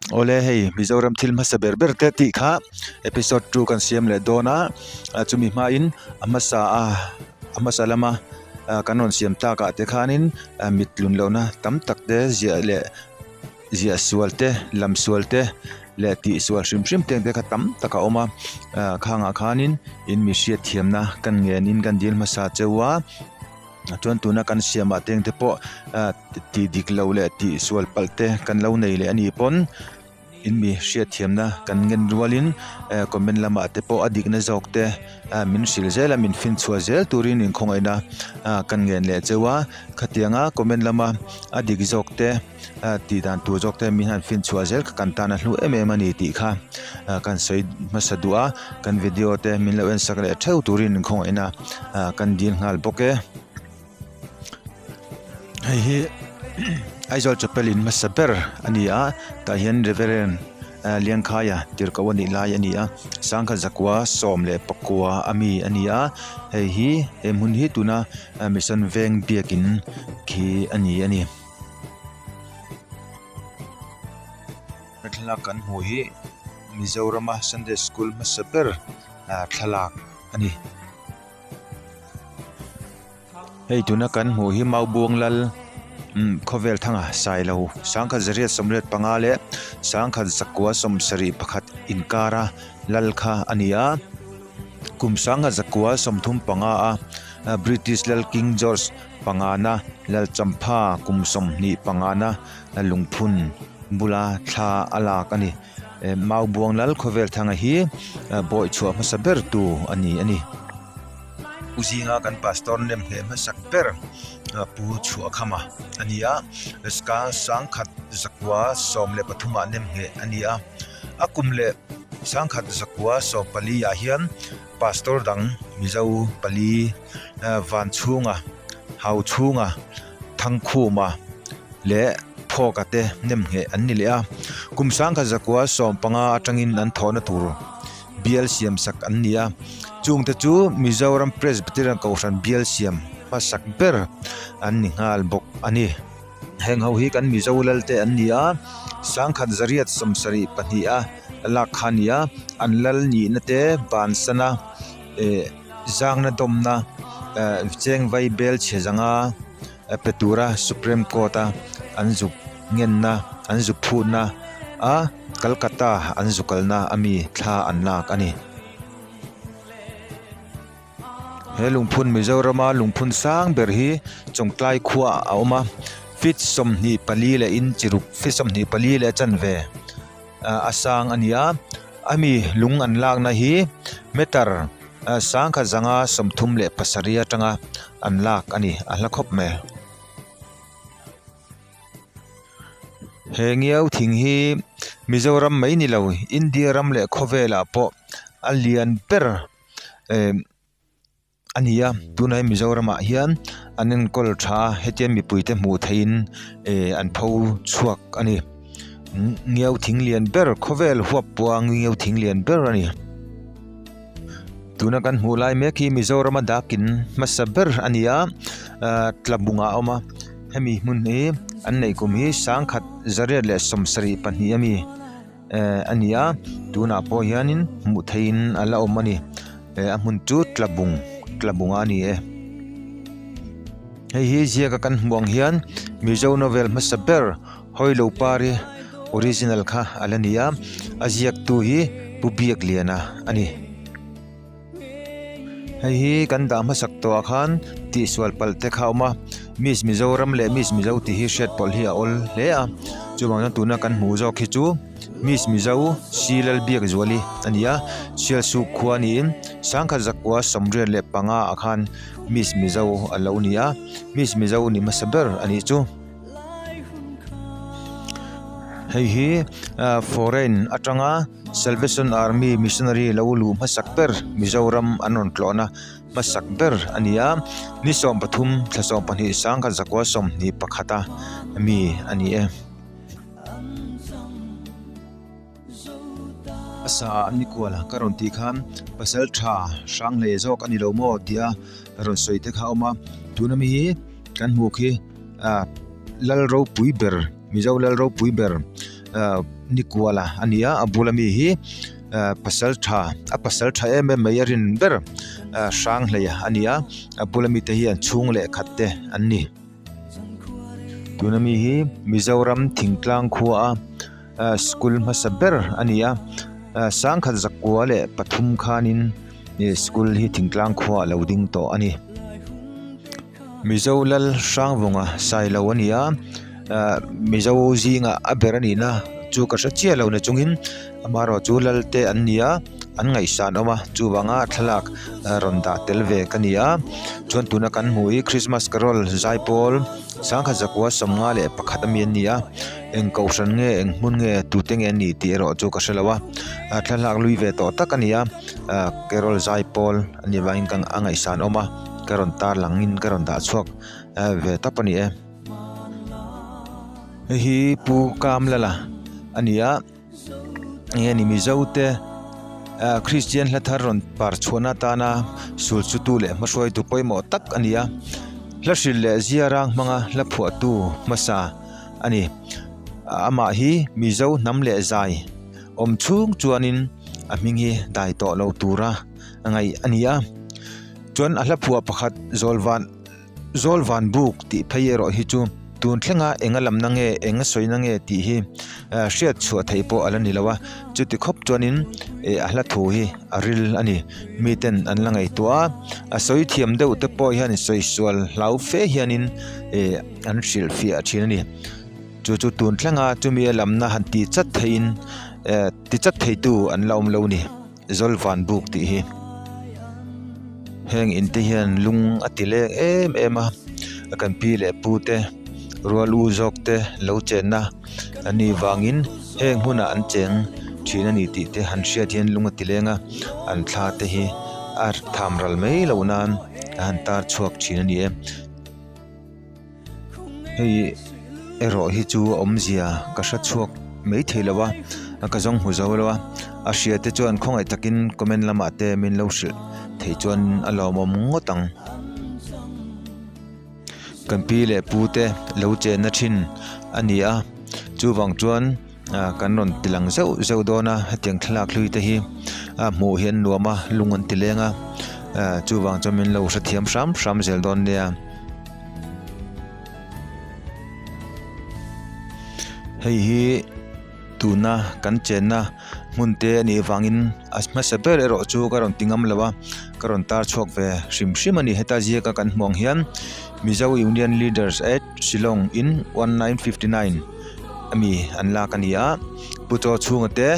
Awle hei Mizoram thil hmasa ber ber te tih kha episode 2 kan siam leh dawn a chumi hmain a hmasa a a hmasa lama kan rawn siam tlak ah te khanin mit tlun lohna tam tak te ziah leh ziah sual te lam sual te leh tih sual hrim hrim te ang te kha tam tak a awm a khangah khanin in mi hriat thiamna kan ngenin kan dil hmasa cheu a. Chuan tuna kan siamah te engte pawh tih dik loh leh tih sual palh te kan lo nei leh a nih pawn in mi hriatthiamna kan ngen rualin comment lamah te pawh a dikna zawk te min hrilh zel a min finchhuah zel turin inkhawngaihna kan ngen leh cheu a khatianga comment lama a dik zawk te. Tih dan tur zawk te min han finchhuah zel kha kan tan a hlu em em a ni tih kha kan sawi hmasa duh a kan video te min lo en sak leh theuh turin khawngaihna kan dil nghal bawk e. Hei hi Aizawl chapel in hmasa ber a ni a tah hian Reverend Liangkhaia tirhkoh a nih lai a ni a sangkhat zakua 19 a mi a ni a hei hi he hmun hi tuna Mission Veng biakin khi a ni a ni. He thlalak kan hmuh hi Mizorama Sunday School hmasa ber thlalak a ni. Hei tuna kan hmuh hi Maubuang lal khawvel thanga Sailo 1985 leh 1971 inkara lal kha a ni a. Kum 1935 a British lal King George Pangana Lalchampha kum 25 na lungphun bula thla a lak a ni. Maubuang lal khawvel thanga hi bawi chhuah hmasa ber tu a ni a ni. Pu zinga kan pastor nem hle hmasak ber Pu Chhuahkhama a ni a, Ska 1913 ah nem hle a ni a. A kum leh 1914 ah hian Pastor dang Mizo pali Vanchhunga, Hauchhunga, Thangkhuma leh Phawka te nemngheh an ni leh a. Kum 1915 atangin an thawhna tur bial siam sak an ni a. Chungte chu Mizoram Presbyterian Kohhran bial siam hmasak ber an ni nghal bawk a ni. Heng ho hi kan Mizo lal te an ni a, 1872 a lak kha a ni a, an lal nihna te bansan a eh zangna dawmna eh cheng vai bel chhe zanga pe tura Supreme Court a an zuk ngenna an zuk phutna a Calcutta an zuk kalna ami thla an lak a ni. He lungphun Mizorama lungphun sang ber hi Chawngtlai khua a awm a feet 24 leh inch ruk feet 24 leh a chanve a sang a ni a ami lung an lakna hi meter 1137 atanga an lak a ni a hla khawp mai. He ngiau thing hi Mizoram mai ni lo India ram leh khawvelah pawh a lian ber. eh a ni a tunah hian Mizoramah hian an enkawl tha a hetia mipuite hmuh theihin eh an pho chhuak a ni ngiau thing lian ber khawvel huap pawha ngiau thing lian ber a ni tuna kan hmuh lai mek hi Mizorama dakin hmasa ber a ni a ah tlabungah a awm a hemi hmun hi an neih kum hi 1972 a mi. Eh a ni a tunah pawh hianin hmuh theihin a la awm a ni eh a hmun chu tlabung tlabung a ni e hei hi ziaka kan hmuh ang hian mizo novel hmasa ber hawilo pari original kha a la ni a a ziaktu hi pu biakliana a ni. Hei hi kan dah hmasak tawh ah khan tihsual palh te kha a awm a Miss Mizoram leh Miss Mizo tih hi hriat pawlh hi a awl hle a chuvang chuan tuna kan hmuh zawk hi chu Miss Mizo Silalbiakzuali a ni a Sialsuk khua niin 1985 ah khan Miss Mizo a lo ni a Miss Mizo ni hmasa ber a nih chu. Hei hi foreign atanga Salvation Army missionary lo luh hmasak ber Mizoram an rawn tlawhna hmasak ber a ni a, ni 13 thla 12 1921 a mi a ni e. A sa ah ni kual ka rawn tih khan pasal tha hrang hle zawk a ni lo maw tia rawn sawi te kha a awm a, tuna mi hi kan hmuh khi ah lal ropui ber Mizo lal ropui ber. Nikuala a ni a, a bula mi hi pasal tha a pasal tha em em mai a rin ber Hranghleia a ni a, a bula mite hi an chhung leh khat te an ni. Tuna mi hi Mizoram thingtlang khua a school hmasa ber a ni a, sangkhat zakua leh pathum khanin school hi thingtlang khua a lo ding tawh a ni. Mizo lal Hrangvunga Sailo a ni a, ah Mizo zinga a ber a nihna chu ka hre chiah lo na chungin amaherawh chu lal te an ni a, an ngaihsan awm a, chuvanga thlalak rawn dah tel ve ka ni a, chuan tuna kan hmuh hi Christmas carol zaipawl sangkhat zakua 51 ami an ni a, eng kohhran nge eng hmun nge tute nge an nih tih erawh chu ka hre lo a, thlalak lui ve tawh tak a ni a, ah carol zaipawl a nih vangin ka a ngaihsan awm a. Ka rawn tar langin ka rawn dah chhuak ve tawp a ni e. Hei hi Pu Kamlala a ni a, enge ni Mizo te ah Kristian hla thar rawn par chhuahna atana sul chutu leh hmahruaitu pawimawh tak a ni a, hla hrilh leh ziarang hmanga hla phuahtu hmasa a ni. Amah hi Mizo hnam leh zai awm chhung chuanin a hming hi dai tawh lo tura ngaih a ni a. Chuan a hla phuah pakhat Zawlvan Zawlvan buk tih phei erawh hi chu tun thlenga enga lamna nge enga sawina nge tih hi hriat chhuah theih pawh a la ni lo a, chuti khawp chuanin eh a hla thu hi a ril a ni. Miten an la ngaihtuah a, a sawi thiam deuh te pawh hian sawi sual hlau fe hianin eh an hrilhfiah thin a ni. Chu chu tun thlenga chumi a lamna han tih chat theihin eh ti chat theitu an la awm lo a ni. Zawlvan buk tih hi heng in te hian lung a ti leng em em a kan pi leh pu te rual u zawk te lo chenna a nih vangin heng hmunah an cheng thin a ni tih te han hriat hian lung a ti leng a an thla te hi a tham ral mai loh nan a han tar chhuak thin a ni e. Hei erawh hi chu a awmzia ka hre chhuak mai thei lo a ka zawng hmu zo lo a a hria te chuan khawngaih takin comment lamah te min lo hrilh thei chuan a lawmawm ngawt ang. Kan pi leh pu te lo chenna thin a ni a chuvang chuan. Ah kan rawn ti lang zeuh zeuh dawn a hetiang thlalak hlui te hi a hmuh hi an nuam a lung an ti leng a ah chuvang chuan min lo hrethiam hram hram zel dawn nia. Hei hi tuna kan chenna hmun te a nih vangin a hmasa ber erawh chu ka rawn ti ngam lo a ka rawn tar chhuak ve hrim hrim a ni heta ziaka kan hmuh ang hian Mizo Union Leaders at Shillong in 1959. ami an lak a ni a Pu Chaw chhunga te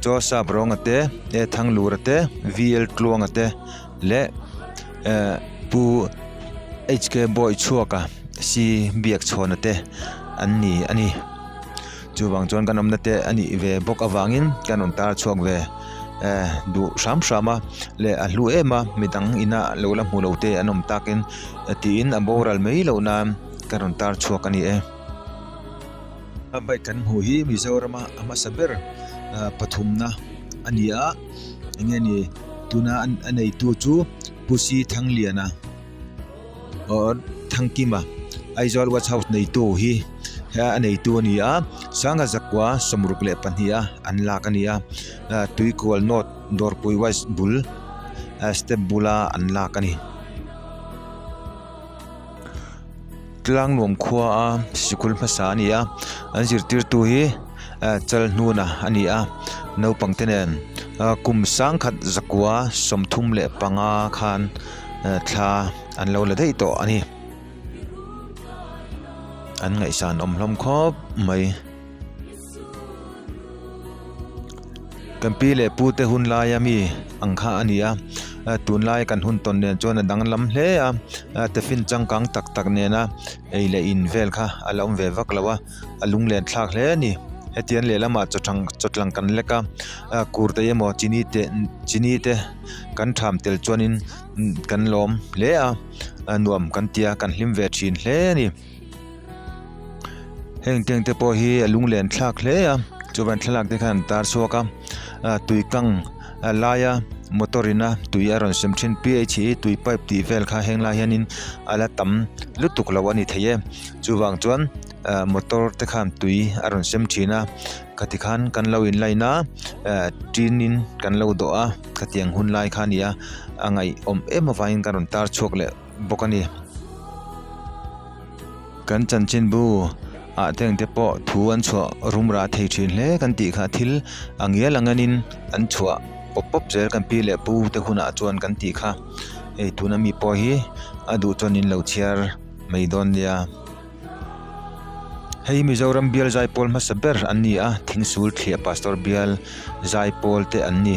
Chaw sap rawnga te E Thanglura te V L Tluanga te leh eh Pu H K Bawichhuaka C Biakchhawna te an ni a ni chuvang chuan kan awmna te a nih ve bawk avangin kan rawn tar chhuak ve eh duh hram hram a leh a hlu em a midang ina lo la hmu lo te an awm takin tiin a boral mai loh nan kan rawn tar chhuak a ni e. A bike kan hmuh hi Mizorama a hmasa ber pathumna a ni a eng nge ni tuna a neitu chu Pu Si Thangliana aw Thangkima Aizawl watch house neitu hi a neitu a ni a Sangha zakua 62 a an lak a ni a Tuikual North Dawrpui West bul step bula an lak a ni. Tlangnuam khua a sikul hmasa a ni a an zirtirtu hi Chalhnuna a ni a naupang te nen kum sangkhat zakua 35 khan thla an lo la daih tawh a ni an ngaihsan awm hlawm khawp mai. Kan pi leh pu te hun laia mi ang kha a ni a tunlai kan hun tawn nen chuan a danglam hle a tiffin changkang tak tak nena ei leh in vel kha a la awm ve vak lo a a lunglen thlak hle a ni hetiang lehlamah chawthang chawtlang kan lek a kurte emaw chini te chini te kan tham tel chuanin kan lawm hle a nuam kan ti a kan hlim ve thin hle a ni. Heng teng te pawh hi a lunglen thlak hle a chuan thlalak te khan an tar chhuak a tui kang laia. Motor ina tui a rawn sem thin phe tui pipe tih vel kha heng lai hianin a la tam lutuk lo a ni thei e chuvang chuan ah motor te khan tui a rawn sem thin a khati khan kan lo in line a ah tin in kan lo dawh a khatiang hun lai kha a ni a a ngaihawm em avangin kan rawn tar chhuak leh bawk a ni. Kan chanchinbu ah te ang te pawh thu an chhuah rum rah thei thin hle kan tih kha thil a ngial ang enin an chhuah pawp pawp zel kan pi leh pu te hunah chuan kan tih kha hei tuna mi pawh hi a duh chuan in lo chhiar mai dawn nia. Hei Mizoram bial zaipawl hmasa ber an ni a thingsul thliah pastor bial zaipawl te an ni.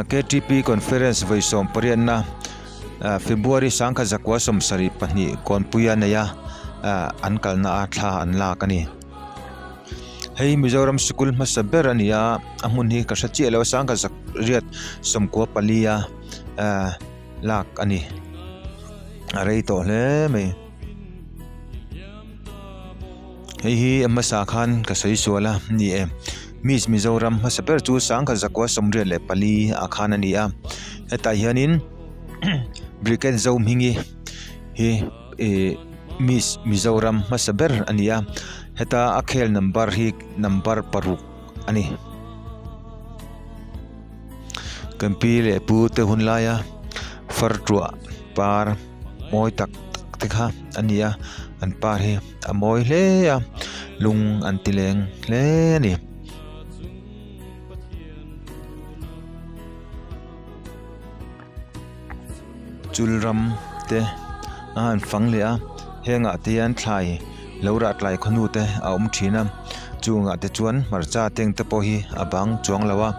Ktp Conference vawi sawmpariatna February sangkhat zakua 72 kawnpuia nei a an kalna a thla an lak a ni. Hei Mizoram sikul hmasa ber a ni a, a hmun hi ka hre chiah lo a sangkhat zakriat 94 a lak a ni. A rei tawh hle mai. Hei hi a hmasa khan ka sawi sual a ni e. Miss Mizoram hmasa ber chu sangkhat zakua 94 ah khan a ni a. Hetah hianin Brigade Zohmingi hi ih Miss Mizoram hmasa ber a ni a. Heta a khel number hi number paruk a ni. Kan pi leh pu te hun laia far tuah par mawi tak tak te kha a ni a an par hi a mawi hle a lung an ti leng hle a ni. Chul ram te a han fang leh a hengah te hian thlai lo rah tlai khawhnu te a awm thin a chungah te chuan hmarcha teng te pawh hi a bang chuang lo a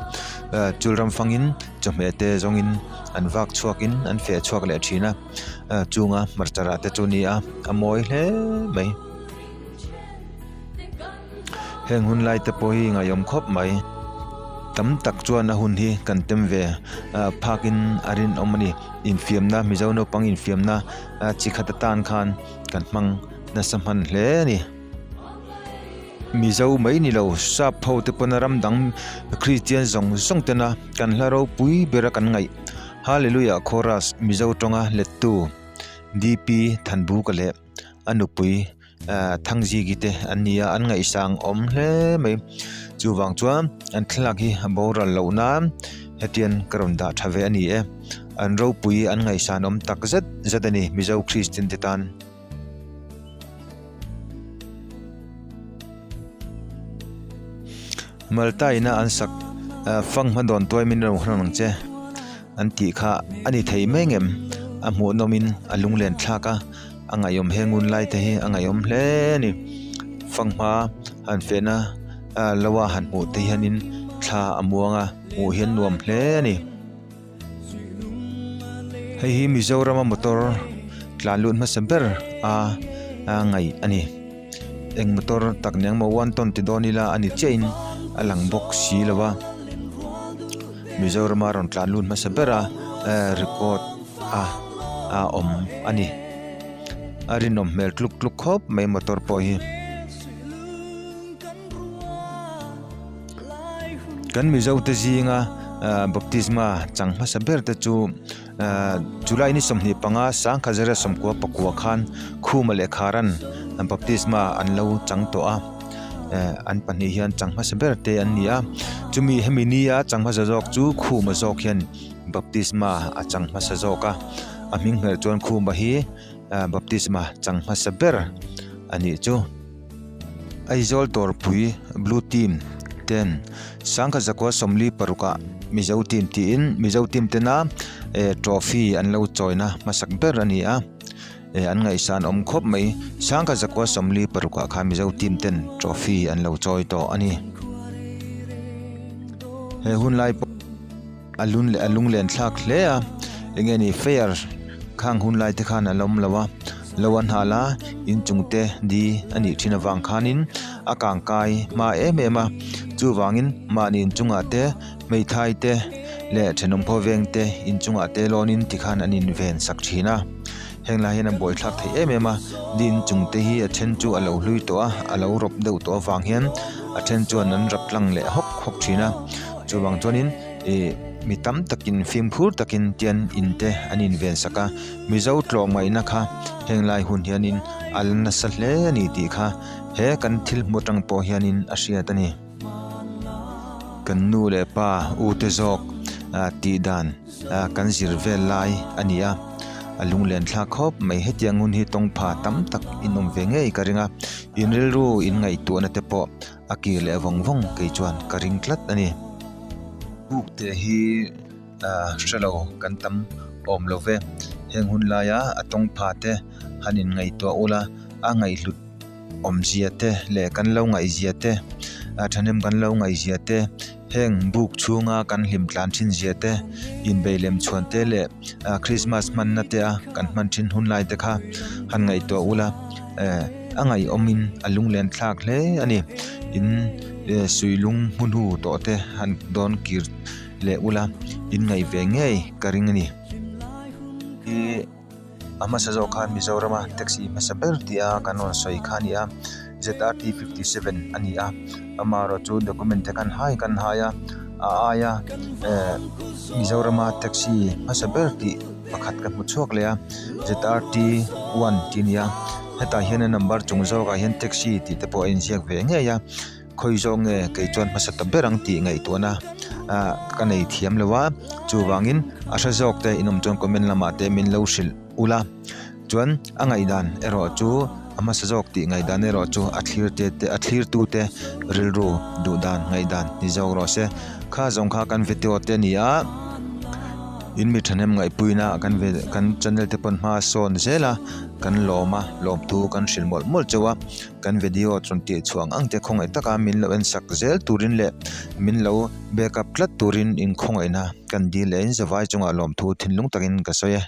chul ram fangin chawhmeh te zawngin an vak chhuakin an feh chhuak leh thin a chunga hmarcha rah te chu a ni a a mawi hle mai. Heng hun lai te pawh hi ngaihawm khawp mai. Tam tak chuan a hun hi kan tem ve phakin a rinawm a ni. Infiamna Mizo naupang infiamna chi khat atan khan kan hmang nasa hman hle a ni. Mizo mai ni lo sap ho te pawna ram dang Kristian zawng zawng tena kan hla ropui bera kan ngaih Hallelujah Chorus Mizo tawnga lettu DP Thanbuka leh a nupui Thangzigi te an ni a an ngaihsang awm hle mai chuvang chuan an thlalak hi a boral loh nan hetiang ka rawn dah tha ve a ni e an ropui an ngaihsan awm tak zet zet a ni Mizo Kristian te tan. Malta ina an sak fanghma dawn tuai min rawn hran ang che an tih kha a ni thei mai ngem a hmuhnawmin a lunglen thlak a. A ngaihawm he ngun lai te hi a ngaihawm hle a ni fanghma han fehna ah lo a han hmuh te hianin thla a muang a hmuh hian nuam hle a ni. Hei hi Mizorama motor tlan lut hmasa ber a a ngaih a ni eng motor tak ni ang maw one ton ti dawn ila a ni chiah in a lang bawk si lo a Mizorama rawn tlan lut hmasa ber a record a a awm a ni a rinawm hmel tluk tluk khawp mai motor pawh hi. Kan Mizo te zinga ah baptisma chang hmasa ber te chu ah July ni 25 1994 khan Khuma leh Kharan baptisma an lo chang tawh a eh an pahnih hian chang hmasa ber te an ni a chumi hemi nia chang hmasa zawk chu Khuma zawk hian Baptisma a chang hmasa zawk a, a hming hmel chuan Khuma hi Baptisma chang hmasa ber a nih chu. Aizawl Dawrpui Blue Team ten sangkhat zakua 46 ah Mizo Team tiin Mizo Team tena trophy an lo chawina hmasak ber a ni a, an ngaihsan awm khawp mai. Sangkhat zakua 46 ah khan Mizo Team ten trophy an lo chawi tawh a ni. He hunlai pawh. A lun leh a lunglen thlak hle a eng nge ni fair khang hun lai te khan a lawm lo a lo an hal a inchung te di a nih thin avang khanin a kang kai hma em em a chuvangin mahni inchungah te hmeithai te leh thenawm khawveng te inchungah te lawnin tikhan an inven sak thin a heng lai hian a buaithlak theih em em a di inchung te hi a then chu a lo hlui tawh a a lo rawp deuh tawh avang hian a then chuan an rap tlang leh hawk hawk thin a. Chuvang chuanin ih. Mi tam takin fimkhur takin tian in te an inven sak a, Mizo tlawmngaihna kha heng lai hun hianin a la nasa hle a ni tih kha he kan thil hmu atang pawh hianin a hriat a ni. Kan nu leh pa u te zawk tih dan kan zir vel lai a ni a, a lunglen thlak khawp mai. Hetiang hun hi tawngpha tam tak in awm ve ngei ka ring a, in rilru in ngaihtuahna te pawh a kir leh vawng vawng kei chuan ka ring tlat a ni. Buk te hi hre lo kan tam awm lo ve, heng hun laia a tawngpha te han in ngaihtuah ula a ngaihhlut awmzia te leh kan lo ngaihzia te thahnem kan lo ngaihzia te heng buk chhunga kan hlim tlan thin zia te inbei lem chhuan te leh Christmas hmanna te a kan hman thin hun lai te kha han ngaihtuah ula eh a ngaihawmin a lunglen thlak hle a ni in eh suihlung hmu hnu tawh te han dawn kir leh ula in ngaih ve ngei ka ring a ni. A hmasa zawk khan Mizorama taxi hmasa ber tia kan rawn sawi kha a ni a, ZRT 57 a ni a, amaherawh chu document te khan hai kan hai a, a aia eh Mizorama taxi hmasa ber tih pakhat ka hmu chhuak leh a, ZRT 1 tih a ni a, hetah hian a number chung zawkah hian taxi tih te pawh a inziak ve ngei a. Khawi zawk nge kei chuan hmasa ta ber ang tih ngaihtuahna ah ka nei thiam lo a, chuvangin a hre zawk te in awm chuan comment lamah te min lo hrilh ula, chuan a ngaihdan erawh chu a hmasa zawk tih ngaihdan erawh chu a thlir te te a thlir tu te rilru duh dan ngaihdan ni zawk rawh se, kha zawng kha kan video te a ni a, in mi thahnem ngaihpuina kan ve kan channel te pawn hma a sawn zel a, kan lawm a lawmthu kan hrilh mawlh mawlh chauh a. Kan video rawn tih chhuah ang ang te khawngaih taka min lo en sak zel turin leh min lo back up tlat turin in khawngaihna kan dil leh in zavai chungah lawmthu thinlung takin ka sawi e.